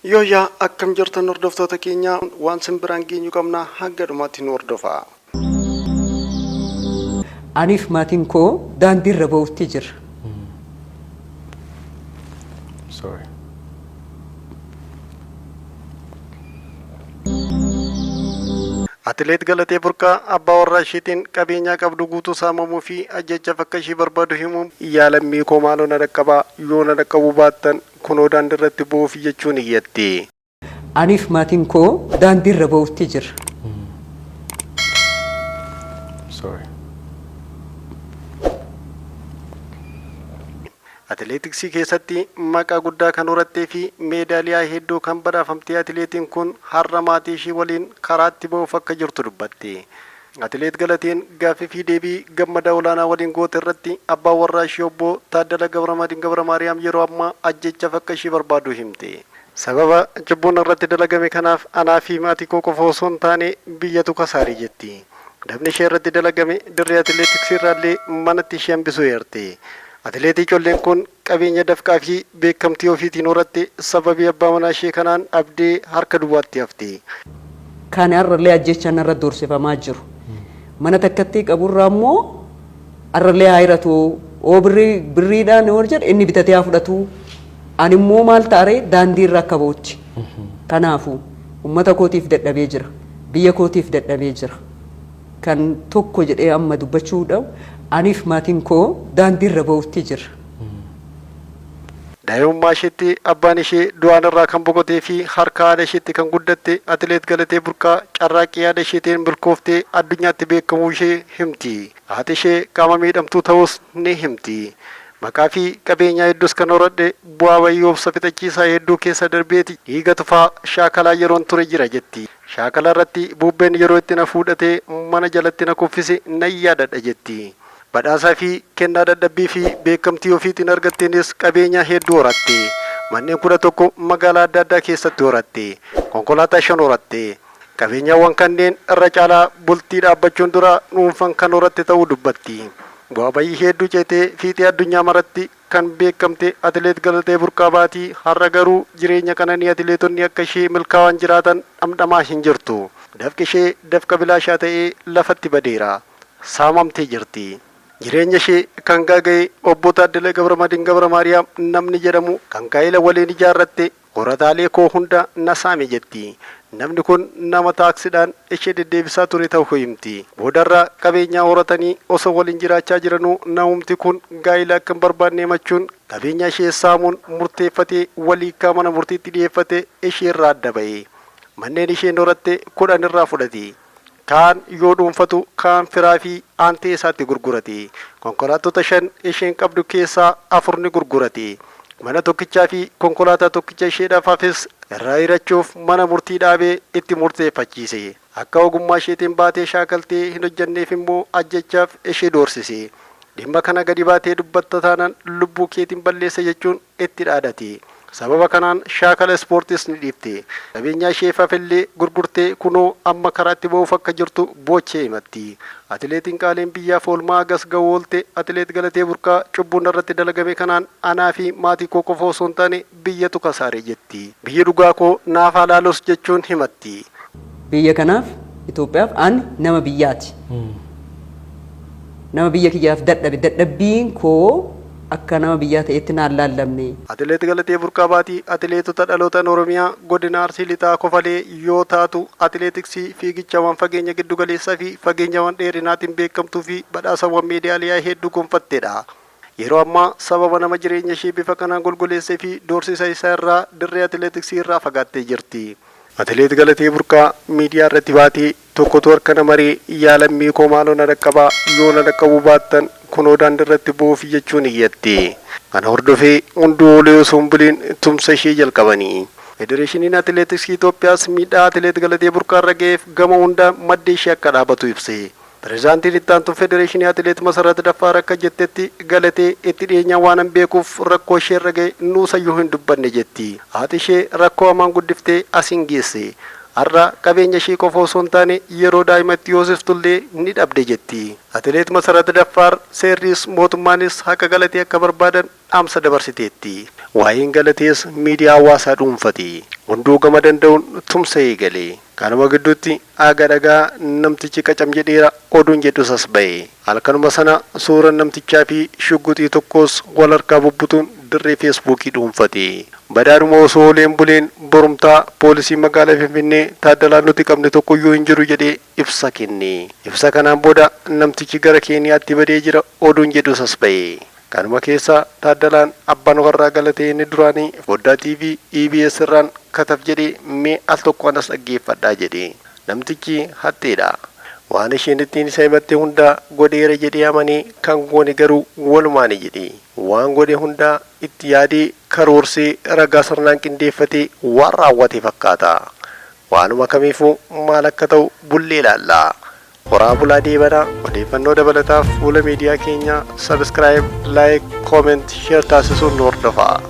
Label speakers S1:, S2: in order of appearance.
S1: Yooyyaa akkam jirtan hordoftoota keenya waan sin biraan geenyu qabna hanga dhumaatti nu hordofaa.
S2: Aniif maatiin koo daandiirra ba'utti jira.
S3: Sorry.
S1: Atileet Galatee Burqaa abbaa warraa isheetiin qabeenyaa qabdu guutuu saamamuu fi ajjeechaaf akka ishee barbaadu himuun, Yaa lammii koo maaloo na dhaqqabaa, yoo na dhaqqabuu baattan kunoo daandirratti bu'uufi jechuun iyyatti.
S2: Aniif maatiin koo daandiirra ba'utti jirra.
S3: Sorry.
S1: Atileetiksii keessatti maqaa guddaa kan horattee fi meedaaliyaa hedduu kan badhaafamte atileetiin kun har'a maatii ishii waliin karaatti ba'uuf akka jirtu dubbatti. Atileet Galateen gaaffii fi deebii Gammadaa Olaanaa waliin goote irratti abbaan warraa ishii obbo Taaddala Gabramaadiin Gabramaariyaam yeroo ammaa ajjeechaaf akka ishii barbaadu himte. Sababa cubbuun narratti dalagame kanaaf anaa fi maatii koo qofa osoo hin taane biyyatu kasaare jetti. Dabni ishee irratti dalagame dirree atileetiksii irraallee manatti ishee hambisuu eerte. Atileetii colleen kun qabeenya dafqaa fi beekamtii ofiitiin horatte sababii abbaa manaa ishee kanaan dhabdee harka duwwaatti hafte.
S2: Kan har'allee ajjeechaan narra doorsifamaa jiru. Mana takkattii qaburraa immoo har'allee haa hiratu oo birrii birriidhaan yoo jedhe inni bitatee haa fudhatu. Ani immoo maal ta'aree daandii irra akka ba'utti. Kanaafuu uummata kootiif dadhabee jira. Biyya kootiif dadhabee jira. Kan tokko jedhee amma dubbachuu dhabu aniif maatiin koo daandiirra ba'utti jirra.
S1: Daa'imummaa isheetti abbaan ishee du'aan irraa kan boqotee fi harka haadha isheetti kan guddatte Atileet Galatee Burqaa carraaqqii haadha isheetiin milkooftee addunyaatti beekamuu ishee himti. Haati ishee qaama miidhamtuu ta'uus ni himti. Maqaa fi qabeenyaa hedduus kan horadhe bu'aa ba'ii obsa fixachiisaa hedduu keessa darbeeti. Dhiiga tufaa shaakalaa yeroon ture jira jetti. Shaakala irratti bubbeen yeroo itti na fuudhatee mana jalatti na kuffise nan yaadadha jetti. Badhaasaa fi kennaa dadhabbii fi beekamtii ofiitiin argatteenis qabeenya hedduu horatte. Manneen 11 magaalaa adda addaa keessatti horatte. Konkolaataa 5 horatte. Qabeenyaawwan kanneen irra caalaa bultii dhaabbachuun dura dhuunfan kan horatte ta'uu dubbatti. Bu'aa bayii hedduu ceetee fiixee addunyaa maratti kan beekamte Atileet Galatee Burqaa Baatii har'a garuu jireenya qananii atileetonni akka ishee milkaawaan jiraatan dhamdhamaa hin jirtu. Dafqi ishee dafqa bilaashaa ta'ee lafatti badeera. Saamamtee jirti. Jireenya ishee kan gaaga'e Obbo Taaddala Gabramadin Gabramaariyaam namni jedhamu kan gaa'ela waliin ijaarratte Horataalee koo hunda na saame jetti. Namni kun nama taaksidhaan ishee deddeebisaa ture ta'uu himti. Boodarra qabeenyaa horatanii osoo waliin jiraachaa jiranuu namumti kun gaa'ila akka hin barbaadne himachuun qabeenya ishee saamuun murteeffatee wal hiikkaa mana murtiitti dhiyeeffate isheerraa adda ba'e. Manneen isheen horatte 10 irraa fudhate. Kaan yoo dhuunfatu kaan firaa fi aantee isaatti gurgurate. Konkolaattota 5 isheen qabdu keessaa 4 ni gurgurate. Mana tokkichaa fi konkolaataa tokkicha isheedhaaf hafes irraa hirachuuf mana murtii dhaabee itti murteeffachiise. Akka ogummaa isheetiin baatee shaakaltee hin hojjanneef immoo ajjechaaf ishee doorsise. Dhimma kana gadi baatee dubbatta taanan lubbuu keetiin balleessa jechuun itti dhaadate. Sababa kanaan shaakala ispoortiis ni dhiifte. Qabeenyaa isheef hafellee gurgurtee kunoo amma karaatti ba'uuf akka jirtu boochee himatti. Atileetiin qaaliin biyyaaf oolmaa hagas ga'u oolte Atileet Galatee Burqaa cubbuu narratti dalagame kanaan anaa fi maatii koo qofa osoo hin taane biyyatu kasaare jetti. Biyyi dhugaa koo naaf haa laalus jechuun himatti.
S2: Biyya kanaaf, Itoophiyaaf ani nama biyyaati. Nama biyya kiyyaaf dadhabe. Dadhabbiin koo akka nama biyyaa ta'etti naan laallamne.
S1: Atileet Galatee Burqaa Baatii atileetota dhalootan Oromiyaa Godina Arsii Lixaa Kofalee yoo taatu atileetiksii fiigichawwan fageenya giddugaleessaa fi fageenyawwan dheerinaatiin beekamtuu fi badhaasawwan meedaaliyaa hedduu gonfattedha. Yeroo ammaa sababa nama jireenya ishee bifa kanaan golgoleessee fi doorsisa isaa irraa dirree atileetiksii irraa fagaattee jirti. Atileet Galatee Burqaa miidiyaa irratti baatee tokkotu harka na maree yaa lammii koo maaloo na dhaqqabaa yoo na dhaqqabuu baattan kunoo daandirratti bu'uufi jechuun iyyatte. Kana hordofee hunduu oolee osoo hin buliin tumsa ishee jalqabani. Federeeshiniin Atileetiksii Itoophiyaas miidhaa Atileet Galatee Burqaarra ga'eef gama hundaan madda ishee akka dhaabatu ibse. Pirezidaantiin Itti Aantuun Federeeshinii Atileet Masarat Daffaar akka jettetti, Galatee itti dhiyeenyaan waanan beekuuf rakkoo isheerra ga'e nuusayyuu hin dubbanne jetti. Haati ishee rakkoo hamaan guddiftee asiin geesse. Har'a qabeenya ishee qofa osoo hin taane yeroo daa'imatti hoosiftullee ni dhabde jetti. Atileet Masarat Daffaar seerris mootummaanis haqa Galatee akka barbaadan dhaamsa dabarsiteetti. Waa'een Galatees miidiyaa hawaasaa dhuunfate. Hunduu gama danda'uun tumsa eegale. Kanuma gidduutti aga dhagaa namtichi qacam jedheera oduun jedhus as ba'e. Halkanuma sana suuraan namtichaa fi shugguxii tokkos wal harkaa bubbutuun dirree Feesbuukii dhuunfate. Badaadhuma osoo ooleen buleen borumtaa poolisii magaalaa Finfinnee Taaddalaa nuti qabne tokkoyyuu hin jiru jedhee ibsa kenne. Ibsa kanaan booda namtichi gara Keeniyaatti badee jira oduun jedhus as ba'e. Kanuma keessa Taaddalaan abbaan warraa Galatee inni duraanii foddaa TV EBS irraan kataf jedhee mee al tokko anas dhaggeeffadhaa jedhe. Namtichi hatteedha. Waan isheen ittiin isa himatte hundaa godheera jedhee amanee kan goone garuu walumaani jedhe. Waan godhe hundaa itti yaadee karoorsee ragaa sirnaan qindeeffatee waan raawwate fakkaata. Waanuma kamiifuu maal akka ta'u bullee ilaalla. Horaa bulaa deebanaa. Odeeffannoo dabalataaf fuula miidiyaa keenyaa subscribe, like, comment, share taasisuun nu hordofaa.